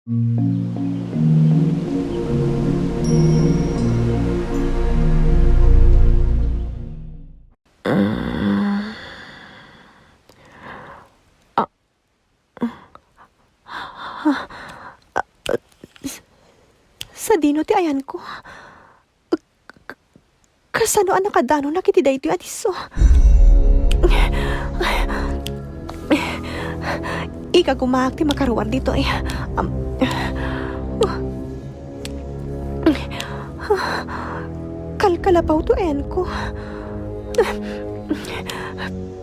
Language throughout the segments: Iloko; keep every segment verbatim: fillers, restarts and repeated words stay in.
Sadino ti ayanko? Kasano a nakadanona iti daytoy a disso? Ikagumaak ti makaruar ditoy. Am, kalkalapaw ti ayanko.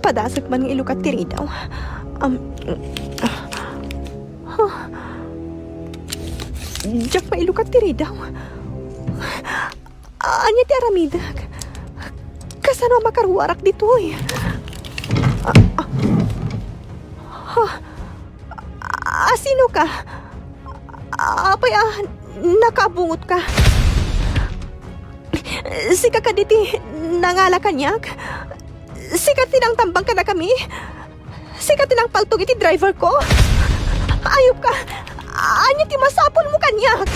Padasek man nga ilukat ti ridaw. Am, diak mailukat ti ridaw. Ania ti aramidek? Kasano a makaruarak ditoy? Ah, ah. Ha? Ah, sino ka? Apay a nakabungot ka? Sika kadi ti nangala kaniak? Sika ti nangtambang kadakami? Sika ti nangpaltog iti driver ko? Ayup ka! Ania ti masapulmo kaniak?